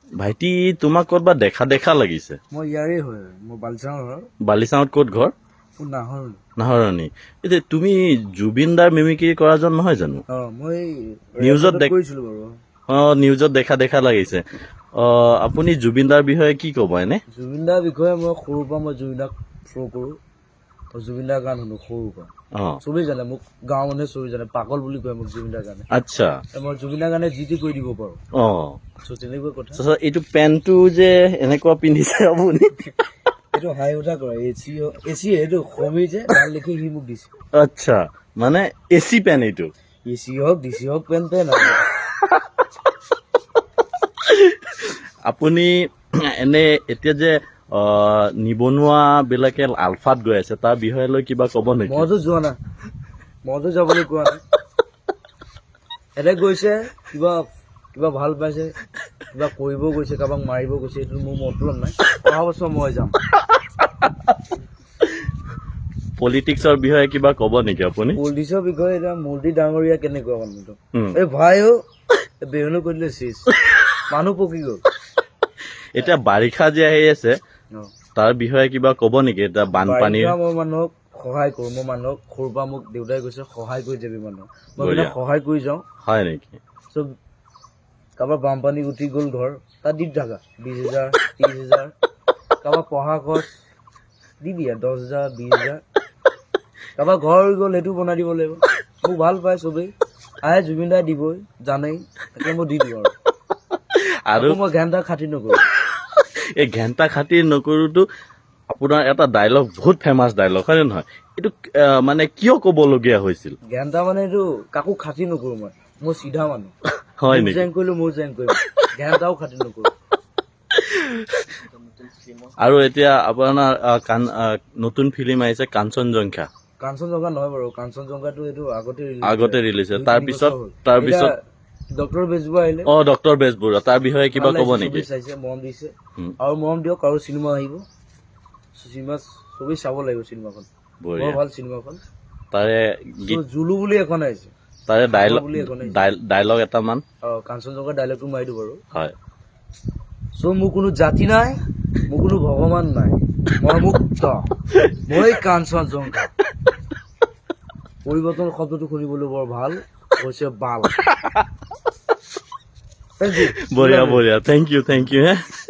ভাইটি, তোমাক ক'ৰবাত দেখা দেখা লাগিছে। মই ইয়াৰে হয়, মই বালিচাঙৰ ঘৰ। বালিচাঙত ক'ত ঘৰ? মোৰ নাহৰণি। নাহৰণি। এতিয়া তুমি জুবিন দাৰ মিমিক্ৰি কৰাজন নহয় জানো? অঁ, মই নিউজত কৰিছিলো বাৰু। অ, নিউজত দেখা দেখা লাগিছে। অ, আপুনি জুবিন দাৰ বিষয়ে কি ক'ব এনে? জুবিন দাৰ বিষয়ে মই সৰুৰ পৰা মই জুবিন দাক ফ'ল' কৰোঁ। মই জুবিন দাৰ গান শুনো সৰুৰ পৰা। চবেই জানে মোক, গাঁৱৰ মানুহে চবেই জানে, পাগল বুলি কয় মোক জুবিন দাৰ গানে। মই জুবিন দাৰ গানে যি টি কৰি দিব পাৰোঁ। চ' তেনেকুৱা কথা। তাৰপিছত এইটো পেণ্টটো যে এনেকুৱা পিন্ধিছে আপুনি? এইটো হাঁহি উঠা কৰে, এচি এচি এইটো সমীৰ যে ভাল লিখি সি মোক দিছে। আচ্ছা, মানে এচি পেণ্ট এইটো? এচি হওক ডিচি হওক, পেণ্ট পেণ্ট আৰু। আপুনি এনে এতিয়া যে নিবনুৱা বিলাকে আলফাত গৈ আছে, তাৰ বিষয়ে লৈ কিবা ক'ব নেকি? মইতো যোৱা নাই, মইতো যাবলৈ কোৱা নাই। এনে গৈছে, কিবা কিবা ভাল পাইছে, কিবা কৰিব গৈছে, কাৰোবাক মাৰিব গৈছে, এইটো মোৰ মতলব নাই। অহা বছৰ মই যাম। পলিটিক্সৰ বিষয়ে কিবা ক'ব নেকি আপুনি? পলিটিক্সৰ বিষয়ে এতিয়া মোদী ডাঙৰীয়া কেনেকুৱা মানুহটো। এই ভাইও বেহনু কৰি দিলে, চিজ মানুহ পকি গ'ল। এতিয়া বাৰিষা যে আহি আছে, তাৰ বিষয়ে কিবা ক'ব নেকি? এতিয়া বানপানী। বাৰিষা মই মানুহক সহায় কৰোঁ। মই মানুহক সৰুৰ পৰা মোক দেউতাই কৈছে, সহায় কৰি যাবি মানুহক। মই মানে সহায় কৰি যাওঁ। হয় নেকি? চব কাৰোবাৰ বানপানী উঠি গ'ল ঘৰ, তাত দি থাকা 20,000, 30,000। কাৰোবাৰ পঢ়া খৰচ দি দিয়া 10,000, 20,000। কাৰোবাৰ ঘৰ হৈ গ'ল, সেইটো বনাই দিব লাগিব। মোক ভাল পায় চবেই আহে, জুবিন দাই দিবই জানেই, তাকে মই দি দিওঁ আৰু। আৰু আকৌ মই ঘেণ্টা খাতি নকৰোঁ। এই ঘেণ্টা খাতিৰ নকৰোতো আপোনাৰ এটা ডাইলগ, বহুত ফেমাছ ডাইলগ, হয় নে নহয়? এইটো মানে কিয় ক'বলগীয়া হৈছিল? ঘেণ্টা মানে এইটো কাকো খাতি নকৰোঁ মই। মই চিধা মানুহ। হয় মোক নেকি? জেং কৰিলে ময়ো জেং কৰিম, ঘেণ্টাও খাতি নকৰোঁ। আৰু এতিয়া আপোনাৰ নতুন ফিল্ম আহিছে কাঞ্চনজংঘা। কাঞ্চনজংঘা নহয় বাৰু, কাঞ্চনজংঘাটো এইটো আগতে release আগতে হৈছে। ৰিলিজ দুই তাৰ তিনি পিছত বছৰ হ'ল। তাৰ পিছত ডক্টৰ বেজবৰুৱা আহিলে। অ, ডক্টৰ বেজবৰুৱা, তাৰ বিষয়ে কিবা ভাল ক'ব লাগিছে, নেকি? চবেই চাইছে, মৰম দিছে। আৰু মৰম দিয়ক, আৰু চিনেমা আহিব, চিনেমা চবেই চাব লাগিব চিনেমাখন, বৰ ভাল চিনেমাখন। তাৰে গীত জুলু বুলি এখন আহিছে। তাৰে ডাইলগ বুলি এখন আহিছে। ডাইলগ এটামান। অ, কাঞ্চনজংঘাৰ ডাইলগটো মাৰি দিওঁ বাৰু। হয়। চ' মোৰ কোনো জাতি নাই, মোৰ কোনো ভগৱান নাই, মই মুক্ত, মই কাঞ্চনজংঘা। পৰিৱৰ্তন শব্দটো শুনিবলৈ বৰ ভাল হৈছে, বাল। Thank you. বঢ়িয়া বঢ়িয়া, thank U, thank U হে।